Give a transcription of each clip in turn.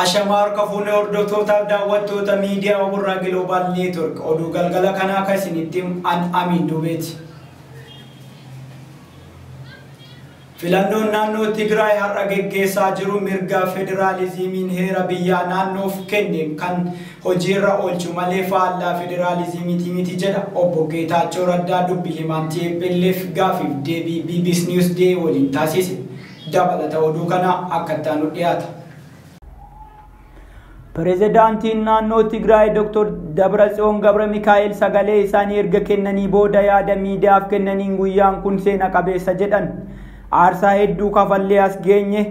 Ashamaa harka fuunee hordoftootaaf daawwattoota miidiyaa Oburraa Global Network oduu galgala kanaa kan isinitti an Amiin Dubeeti. Filannoon naannoo Tigraay har'a geggeessaa jiru mirga federaalizimiin heera biyyaa naannoof kenne kan hojiirra oolchu malee faallaa federaalizimiiti miti jedha obbo Geetaachoo Raddaa dubbi himaan TPLF gaafiif deebii BBC News Day waliin taasise. Dabalata oduu kanaa akka itti aanu dhiyaata. Pireezidaantiin naannoo Tigraay Dr. Dabratsiyoon Gabra Mikaa'el sagalee isaanii erga kennanii booda yaada miidiyaaf kennaniin guyyaan kun seena qabeessa jedhan. Aarsaa hedduu kafallee as geenye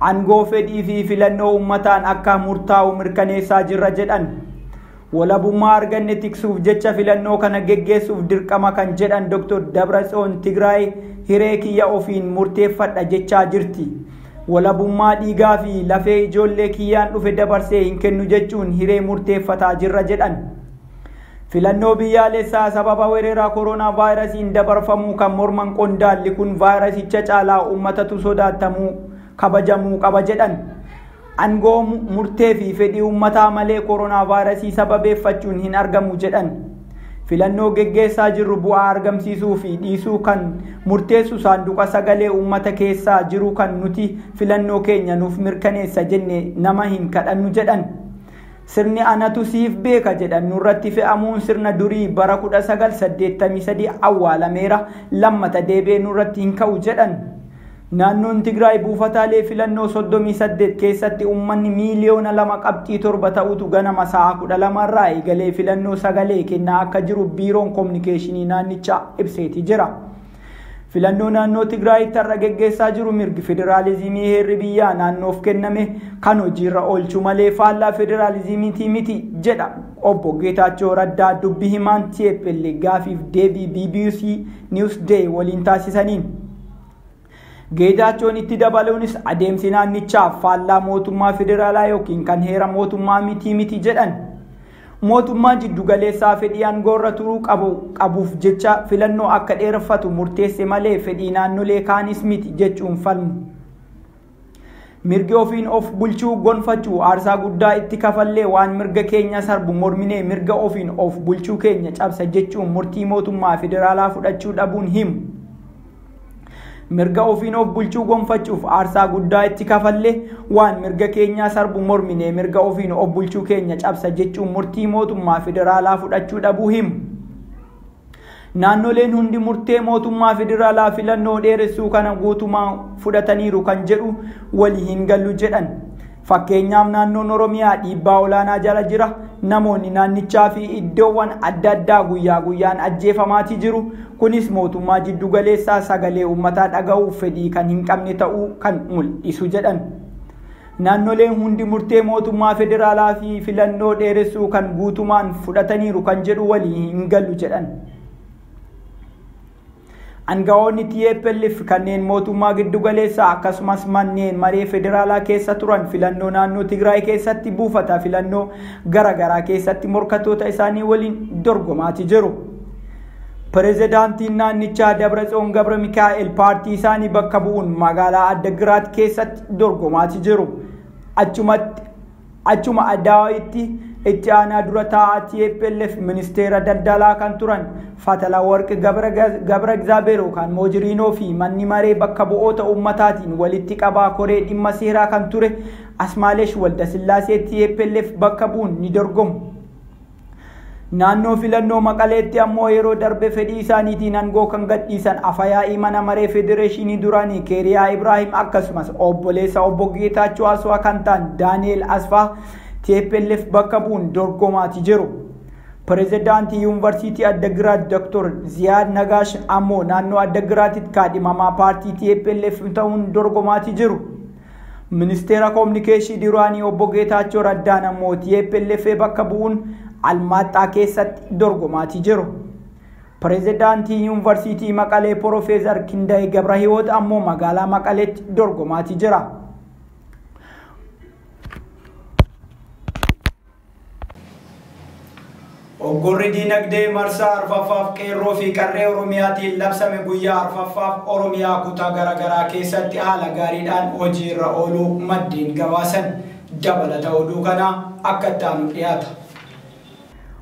aangoo fedhii fi filannoo uummataan akka murtaa'u mirkaneessaa jirra jedhan. Walabummaa arganne tiksuuf jecha filannoo kana geggeessuuf dirqama kan jedhan Dr. Dabratsiyoon Tigraay hiree kiyya ofiin murteeffadha jechaa jirti. Walabummaa dhiigaa fi lafee ijoollee kiyyaan dhufe dabarsee hin kennu jechuun hiree murteeffataa jirra jedhan. Filannoo biyyaalessaa sababa weerara koronaa vaayirasiin dabarfamuu kan morman qondaalli kun vaayirasicha caalaa uummatatu sodaatamuu kabajamuu qaba jedhan. Aangoo murtee fi fedhii uummataa malee koronaa vaayirasii sababeeffachuun hin argamu jedhan. Filannoo geggeessaa jirru bu'aa argamsiisuu fi dhiisuu kan murteessu saanduqa sagalee uummata keessaa jiru kan nuti filannoo keenya nuuf mirkaneessa jenne nama hin kadhannu jedhan. Sirni anatu siif beeka jedhan nurratti fe'amuun sirna durii bara 1983 awwaalameera lammata deebi'ee nurratti hin ka'u jedhan. Naannoon Tigraay buufataalee filannoo 38 keessatti uummanni miiliyoona 2.7 ta'utu ganama sa'a 12 irraa eegalee filannoo sagalee kennaa akka jiru biiroon kominikeeshinii naannichaa ibseeti jira. Filannoo naannoo Tigraayitti har'a geggeessaa jiru mirgi federaalizimii heerri biyyaa naannoof kenname kan hojiirra oolchu malee faallaa federaalizimiitii miti jedha obbo Geetaachoo Raddaa dubbi himaan TPLF gaafiif deebii BBC Newsday waliin taasisaniin. Geetaachoon itti dabaluunis adeemsi naannichaaf faallaa mootummaa federaalaa yookiin kan heera mootummaa miti jedhan. Mootummaan jiddugaleessaa fedhii aangoorra turuu qabuuf jecha filannoo akka dheereffatu murteesse malee fedhii naannolee kaanis miti jechuun falmu. Mirgi ofiin of bulchuu gonfachuu aarsaa guddaa itti kafallee waan mirga keenya sarbu morminee mirga ofiin of bulchuu keenya cabsa jechuun murtii mootummaa federaalaa fudhachuu dhabuun himu. Mirga ofiin of bulchuu gonfachuuf aarsaa guddaa itti kafallee waan mirga keenyaa sarbu morminee mirga ofiin of bulchuu keenya cabsa jechuun murtii mootummaa federaalaa fudhachuu dhabuu himu. Naannoleen hundi murtee mootummaa federaalaa filannoo dheeressuu kana guutumaa fudhataniiru kan jedhu walii hin gallu jedhan. Fakkeenyaaf naannoon Oromiyaa dhiibbaa olaanaa jala jira. Namoonni naannichaa fi iddoowwan adda addaa guyyaa guyyaan ajjeefamaatii jiru. Kunis mootummaa jiddugaleessaa sagalee uummataa dhaga'uuf fedhii kan hin qabne ta'uu kan mul'isu jedhan. Naannoleen hundi murtee mootummaa federaalaa fi filannoo dheeressuu kan guutumaan fudhataniiru kan jedhu walii hin gallu jedhan. Aangawoonni TPLF kanneen mootummaa giddugaleessaa akkasumas manneen maree federaalaa keessa turan filannoo naannoo Tigraay keessatti buufata filannoo garaagaraa keessatti morkattoota isaanii waliin dorgomaati jiru. Pireezidaantiin naannichaa Dabratsiyoon Gabra Mikaa'el paartii isaanii bakka bu'uun magaalaa Addagiraat keessatti dorgomaati jiru. Achuma Adaawitti itti aanaa dura taa'aa TPLF ministeera daldalaa kan turan Fatalawarq Gabra Egzaabeer yookaan Moojiriinoo fi manni maree bakka bu'oota uummataatiin walitti qabaa koree dhimma seeraa kan ture Asmaalesh Waldasillaasee TPLF bakka bu'uun ni dorgomu. Naannoo filannoo Maqaleetti ammoo yeroo darbe fedhii isaaniitiin aangoo kan gadhiisan Afayaa'ii mana maree federeeshinii duraanii Keeriyaa Ibraahim akkasumas obboleessa obbo Geetaachoo Aswaa kan ta'an Daani'el Asfaa TPLF bakka bu'uun dorgomaati jiru. Pireezidaantii Yuunivarsiitii Addagiraat Dr. Ziyaad Nagaash ammoo naannoo Addagiraatitti kaadhimamaa paartii TPLF ta'uun dorgomaatii jiru. Ministeera Koominikeeshinii duraanii obbo Geetaachoo Raddaan ammoo TPLF bakka bu'uun Almaaxxaa keessatti dorgomaatii jiru. Pireezidaantii Yuunivarsiitii Maqalee Piroofeesar Kindaye Gabrahiwoot ammoo magaalaa Maqaleetti dorgomaatii jira. Oggorri diinagdee marsaa arfaffaaf qeerroo fi qarree Oromiyaatiin labsame guyyaa arfaffaaf Oromiyaa kutaa garaagaraa keessatti haala gaariidhaan hojii irra ooluu maddeen gabaasan. Dabalata oduu kanaa akka itti aanu dhiyaata.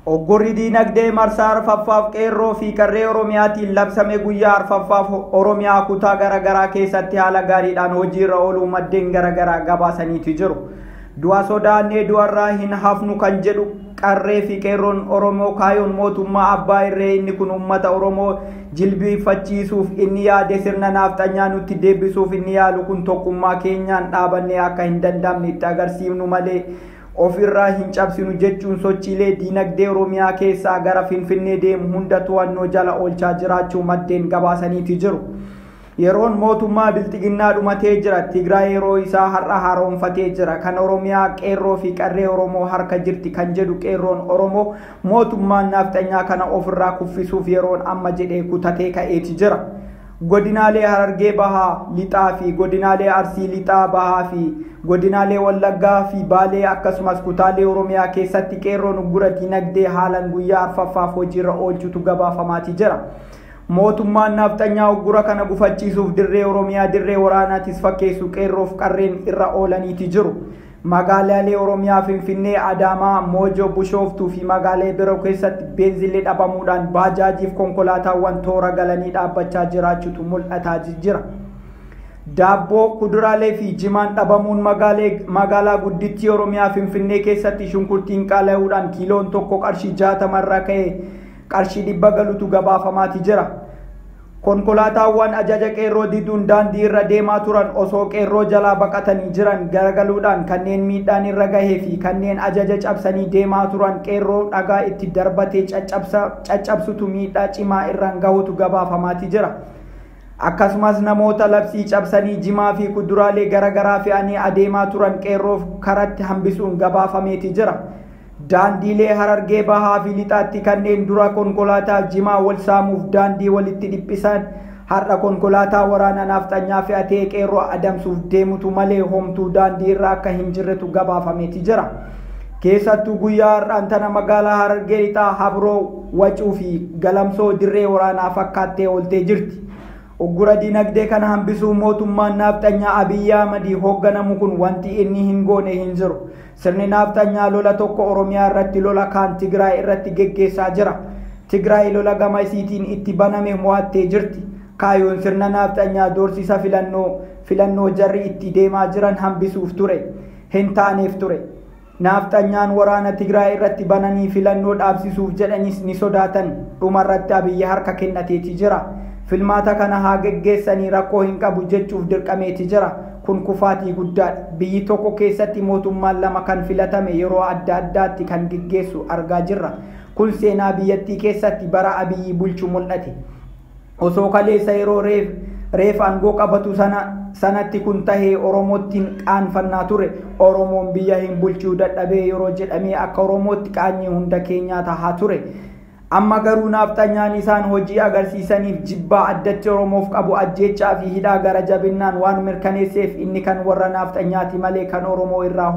Oggorri diinagdee marsaa arfaffaaf qeerroo fi qarree Oromiyaatiin labsame guyyaa arfaffaaf Oromiyaa kutaa garaagaraa keessatti haala gaariidhaan hojii irra ooluu maddeen garaagaraa gabaasaniitu jiru. Du'a sodaannee du'arraa hin hafnu kan jedhu qarree fi qeerroon Oromoo kaayoon mootummaa abbaa irree inni kun uummata Oromoo jilbiifachiisuuf inni yaade sirna naafxanyaa nutti deebisuuf inni yaalu kun tokkummaa keenyaan dhaabannee akka hin danda'amne itti agarsiifnu malee ofirraa hin cabsinu jechuun sochiilee diinagdee Oromiyaa keessaa gara Finfinnee deemu hunda to'annoo jala oolchaa jiraachuu maddeen gabaasaniiti jiru. Yeroon mootummaa bilxiginnaa dhumatee jira. Tigraay yeroo isaa har'a haaromfatee jira. Kan Oromiyaa qeerroo fi qarree Oromoo harka jirti kan jedhu qeerroon Oromoo mootummaan naafxanyaa kana ofirraa kuffisuuf yeroon amma jedhee kutatee ka'eeti jira. Godinaalee Harargee Bahaa Lixaa fi godinaalee Arsii Lixaa Bahaa fi godinaalee Wallaggaa fi Baalee akkasumas kutaalee Oromiyaa keessatti qeerroon uggura diinagdee haalaan guyyaa arfaffaaf hojiirra oolchutu gabaafamaati jira. Mootummaan naafxanyaa uggura kana gufachiisuuf dirree Oromiyaa dirree waraanaatis fakkeessu qeerroof qarreen irra oolaniiti jiru. Magaalaalee Oromiyaa Finfinnee, Adaamaa, Moojoo, Bishooftuu fi magaalee biroo keessatti beenzilli dhabamuudhaan baajaajiif konkolaataawwan toora galanii dhaabbachaa jiraachuutu mul'ataa jira. Daabboo, kuduraalee fi jimaan dhabamuun magaalaa guddittii Oromiyaa Finfinnee keessatti shunkurtiin qaala'uudhaan kiiloon tokko qarshii 60 irraa ka'ee qarshii 100 galutu gabaafamaati jira. Konkolaataawwan ajaja qeerroo diduun daandii irra deemaa turan osoo qeerroo jalaa baqatanii jiran garagaluudhaan kanneen miidhaan irra gahee fi kanneen ajaja cabsanii deemaa turan qeerroo dhagaa itti darbatee caccabsutu miidhaa cimaa irraan gahutu gabaafamaati jira. Akkasumas namoota labsii cabsanii jimaa fi kuduraalee garaagaraa fe'anii adeemaa turan qeerroof karatti hambisuun gabaafameeti jira. Daandiilee Harargee Bahaa fi Lixaatti kanneen dura konkolaataa jimaa wal saamuuf daandii walitti dhiphisan har'a konkolaataa waraana naafxanyaa fe'atee qeerroo adamsuuf deemutu malee homtuu daandii irra akka hin jirretu gabaafameeti jira. Keessattuu guyyaa har'aan tana magaalaa Harargee Lixaa Habroo Wacuu fi Galamsoo dirree waraanaa fakkaattee ooltee jirti. Uggura diinagdee kana hambisuu mootummaan naafxanyaa Abiyyi Ahmad hoogganamu kun wanti inni hin goone hin jiru. Sirni naafxanyaa lola tokko Oromiyaa irratti lola kaan Tigraay irratti geggeessaa jira. Tigraay lola gama isiitiin itti baname mo'attee jirti. Kaayyoon sirna naafxanyaa doorsisa filannoo jarri itti deemaa jiran hambisuuf ture. Hin taaneef ture. Naafxanyaan waraana Tigraay irratti bananii filannoo dhaabsisuuf jedhanis ni sodaatan. Dhumarratti Abiyyi harka kennateeti jira. Filmaata kana haa geggeessanii rakkoo hin qabu jechuuf dirqameeti jira. Kun kufaatii guddaadha. Biyyi tokko keessatti mootummaan lama kan filatame yeroo adda addaatti kan geggeessu argaa jirra. Kun seenaa biyyattii keessatti bara Abiyyi bulchu mul'ate. Osoo kaleessa yeroo reef aangoo qabatu sanatti kun tahee Oromootti qaanfannaa ture. Oromoon biyya hin bulchuu dadhabee yeroo jedhamee akka Oromootti qaanyii hunda keenyaa tahaa ture. Amma garuu naafxanyaan isaan hojii agarsiisaniif jibbaa addatti Oromoof qabu ajjeechaa fi hidhaa gara jabinnaan waan mirkaneesseef inni kan warra naafxanyaati malee kan Oromoo irraa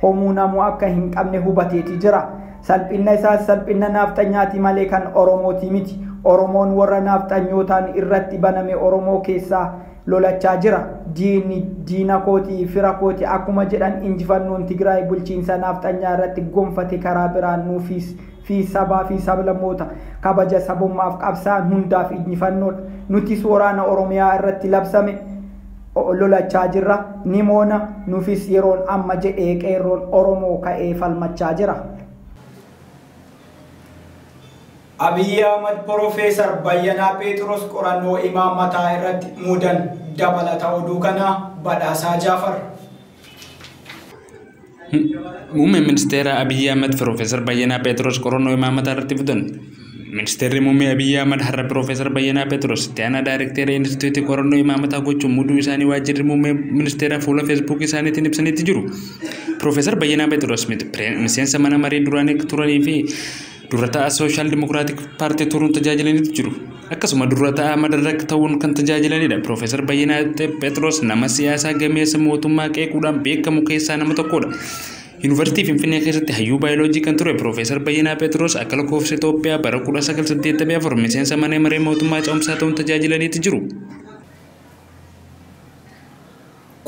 homuu namuu akka hin qabne hubateeti jira. Salphina isaas salphina naafxanyaati malee kan Oromooti miti. Oromoon warra naafxanyootaan irratti baname Oromoo keessaa lolachaa jira. Diinni diina kooti fira kooti akkuma jedhan injifannoon Tigraay bulchiinsa naafxanyaa irratti gonfate karaa biraan nuufis fi sabaa fi sablammoota kabaja sabummaaf qabsaan hundaaf injifannoodha. Nutis waraana Oromiyaa irratti labsame lolachaa jirra. Ni moona nufis yeroon amma jedhee qeerroon Oromoo ka'ee falmachaa jira. Abiyyi Ahmad Piroofeesar Bayyanaa Pheexiroos qorannoo imaammataa irratti muudan. Dabalata oduu kanaa Badhaasaa Jaafar. Muummeen ministeera Abiyyi Ahmad Piroofeesar Bayyanaa Pheexiroos qorannoo imaammataa irratti fidan. Ministeerri muummee Abiyyi Ahmad har'a Piroofeesar Bayyanaa Pheexiroos itti aanaa daayirekteera Inistituutii qorannoo imaammataa gochuun muuduu isaanii waajjirri muummee ministeeraa fuula Feesbuukii isaaniitiin ibsaniitti jiru. Piroofeesar Bayyanaa Pheexiroos miseensa mana maree duraanii turanii fi dura ta'aa Sooshaal Dimokiraatik Paartii turuun tajaajilaniitu jiru. Akkasuma dura ta'aa Madarak ta'uun kan tajaajilanidha. Piroofeesar Bayyanaa Pheexiroos nama siyaasaa gameessa mootummaa qeequudhaan beekamu keessaa nama tokkodha. Yuunivarsiitii Finfinnee keessatti hayyuu baayoloojii kan ture Piroofeesar Bayyanaa Pheexiroos akka lakkoofsa Itoophiyaa bara 1984 miseensa mana maree mootummaa ce'umsaa ta'uun tajaajilaniitu jiru.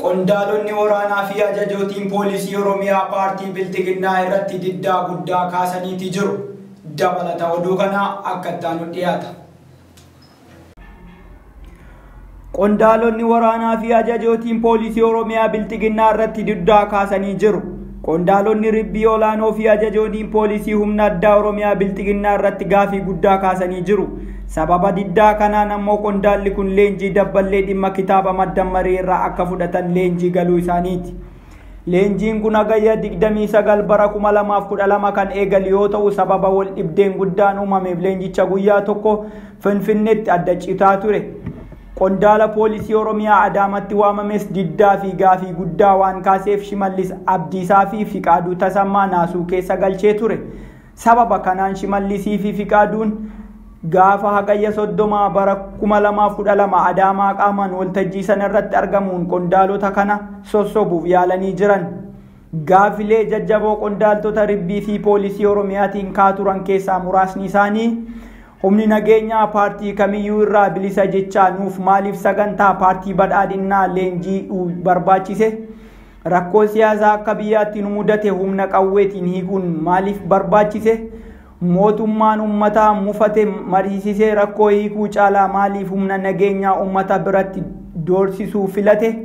Qondaalonni waraanaa fi ajajootiin poolisii Oromiyaa paartii Bilxiginnaa irratti diddaa guddaa kaasaniiti jiru. Dabalata oduu kanaa akka itti aanu dhiyaata. Qondaalonni waraanaa fi ajajootiin poolisii Oromiyaa Bilxiginnaa irratti diddaa kaasanii jiru. Qondaalonni ribbii olaanoo fi ajajootiin poolisii humna addaa Oromiyaa Bilxiginnaa irratti gaafii guddaa kaasanii jiru. Sababa diddaa kanaan ammoo qondaalli kun leenjii dabballee dhimma kitaaba madda marii irraa akka fudhatan leenjii galuu isaaniiti. Leenjiin kun hagayya 29 bara 2012 kan eegalu yoo ta'u, sababa wal dhibdeen guddaan uumameef leenjicha guyyaa tokko Finfinneetti adda citaa ture. Qondaala poolisii Oromiyaa Adaamatti waamames diddaa fi gaafii guddaa waan kaaseef Shimallis Abdiisaa fi Fiqaaduu Tasammaa naasuu keessa galchee ture. Sababa kanaan Shimallisii fi Fiqaaduun gaafa hagayya 30 bara 2012 Adaamaa qaamaan waltajjii sana irratti argamuun qondaalota kana sossobuuf yaalanii jiran. Gaafilee jajjaboo qondaaltota ribbii fi poolisii Oromiyaatiin kaa turan keessaa muraasni isaanii: humni nageenyaa paartii kamiyyuu irraa bilisa jechaa nuuf maaliif sagantaa paartii badhaadhinnaa leenjii barbaachise? Rakkoo siyaasaa akka biyyaatti nu mudate humna qawweetiin hiikuun maaliif barbaachise? Mootummaan uummataa mufate mariisisee rakkoo hiikuu caalaa maaliif humna nageenyaa uummata biratti doorsisuu filate?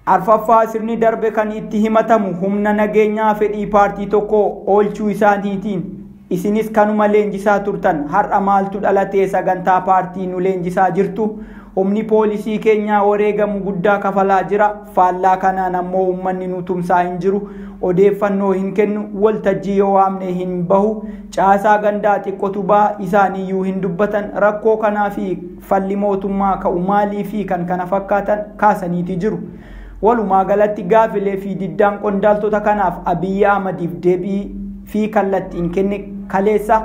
Arfaffaa, sirni darbe kan itti himatamu humna nageenyaa fedhii paartii tokko oolchuu isaaniitiin, isinis kanuma leenjisaa turtan, har'a maaltu dhalatee sagantaa paartii nu leenjisaa jirtu? Humni poolisii keenyaa wareegamu guddaa kafalaa jira. Faallaa kanaan ammoo uummanni nu tumsaa hin jiru, odeeffannoo hin kennu, waltajjii yoo waamne hin bahu, caasaa gandaa xiqqotu baha, isaaniiyyuu hin dubbatan. Rakkoo kanaa fi falli mootummaa ka'u maalii fi kan kana fakkaatan kaasaniiti jiru. Walumaa galatti gaafilee fi diddaan qondaaltota kanaaf Abiyyi Ahmadiif deebii fi kallattiin kenne kaleessa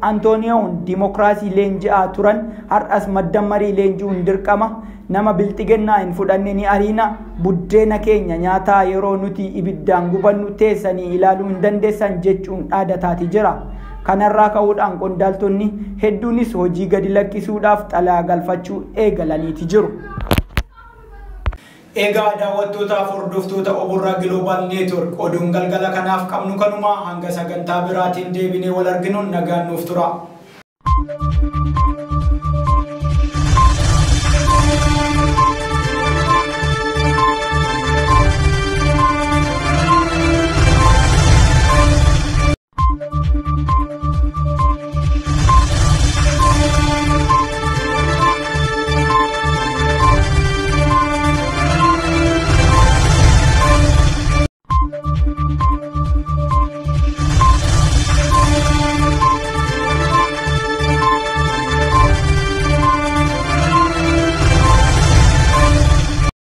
Antooniyoon dimokiraasii leenji'aa turan, har'as madda marii leenji'uun dirqama. Nama bilxiginnaa hin fudhanne ni ariina. Buddeena keenya nyaataa yeroo nuti ibiddaan gubannu teessanii ilaaluu hin dandeessan jechuun dhaadataati jira. Kanarraa ka'uudhaan qondaaltonni hedduunis hojii gadi lakkisuudhaaf xalayaa galfachuu eegalaniiti jiru. Egaa daawwattootaaf hordoftoota Oborraa Global Network, oduun galgala kanaaf qabnu kanuma. Hanga sagantaa biraatiin deebinee wal arginuun nagaan nuuf tura.